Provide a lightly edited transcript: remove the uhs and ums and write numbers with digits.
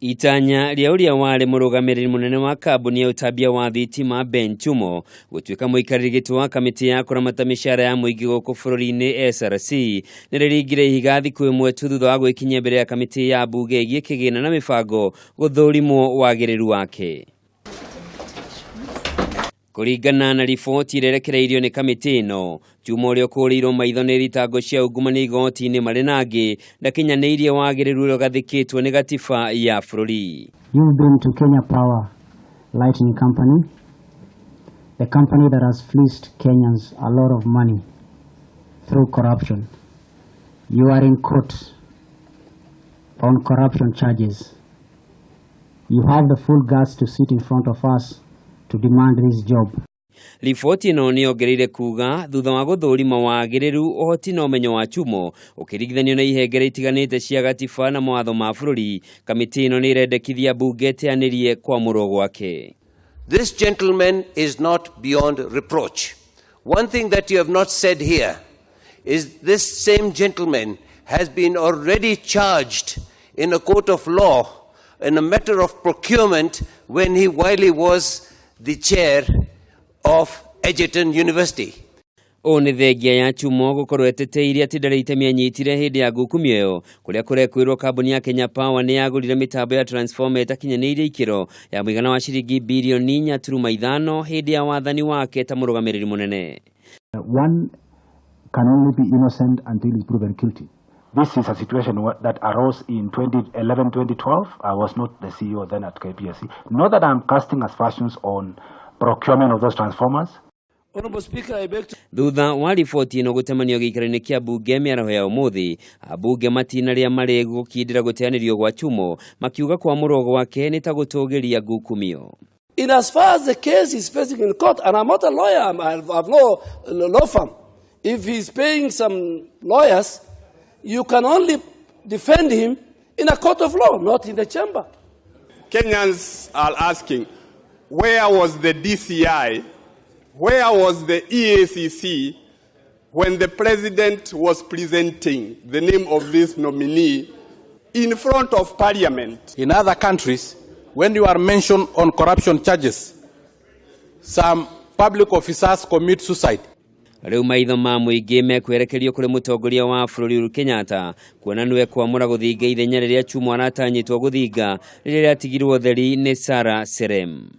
Itanya rĩa ũrĩa warĩ mũrũgamĩrĩri mũnene wa kambuni ya ũtambia wa thitima Ben Chumo gũtuĩka mũikarĩri gĩtĩ wa kamĩtĩ ya kũramata mĩcara ya mũingĩ gũkũ bũrũri-inĩ SRC nĩ rĩringire ihiga thikũ ĩmwe tu thutha wa gwĩkinyia mbere ya kamĩtĩ ya mbunge ĩgiĩ kĩgĩna na mĩbango gũthũrimwo wagĩrĩru wake. Kũringana na riboti ĩrĩa ĩrekereirio nĩ kamĩtĩ ĩno, Juma ũrĩa ũkũrĩirwo maitho nĩ thitango cia ungumania igoti-inĩ marĩ na angĩ ndakinyanĩirie wagĩrĩru ũrĩa ũgathĩkĩtwo nĩ gatiba ya bũrũri. You've been to Kenya Power Lighting Company, the company that has fleeced Kenyans a lot of money through corruption. You are in court on corruption charges. You have the full guts to sit in front of us to demand this job. Riboti ĩno nĩ yongereire kuga thutha wa gũthũrima wagĩrĩru, ũhoti na ũmenyo wa Chumo ũkĩringithanio na ihengere itiganĩte cia gatiba na mawatho ma bũrũri, kamĩtĩ ĩno nĩ ĩrendekithia mbunge ĩteanĩrie kwamũrwo gwake. This gentleman is not beyond reproach. One thing that you have not said here is this same gentleman has been already charged in a court of law in a matter of procurement when he while he was the chair of Egerton University. Ũũ nĩ thengia ya Chumo gũkorwo eteteirie atĩ ndarĩ itemi anyitire hĩndĩ ya ngukumio ĩyo kũrĩa kũrekwĩrwo kambuni ya Kenya Power nĩ yagũrire mĩtambo ya transformer ĩtakinyanĩirie ikĩro ya mũigana wa ciringi birioni 4.5 hĩndĩ ya wathani wake ta mũrũgamĩrĩri mũnene. One can only be innocent until he's proven guilty. This is a situation that arose in 2011, 2012. I was not the CEO then at KPLC. Not that I'm casting aspersions on procurement of those transformers. Honorable Speaker, I beg to Thutha wa riboti ĩno gũtemanio gĩikaro-inĩ kĩa mbunge mĩaraho ya ũmũthĩ, ambunge matinarĩa marĩ gũkindĩra gũteanĩrio gwa Chumo makiuga kwamũrwo gwake nĩ ta gũtũgĩria ngukumio. In as far as the case is facing in court, and I'm not a lawyer, I have no law firm. If he's paying some lawyers, you can only defend him in a court of law, not in the chamber. Kenyans are asking, where was the DCI? Where was the EACC when the president was presenting the name of this nominee in front of parliament? In other countries, when you are mentioned on corruption charges, some public officers commit suicide. Rĩu maitho ma mũingĩ mekwerekerio kũrĩ mũtongoria wa bũrũri Uhuru Kenyatta kuona nĩwe kwamũra gũthinga ithenya rĩrĩa Chumo aratanyĩtwo gũthinga rĩrĩa rĩatigirwo theri nĩ Sarah Serem.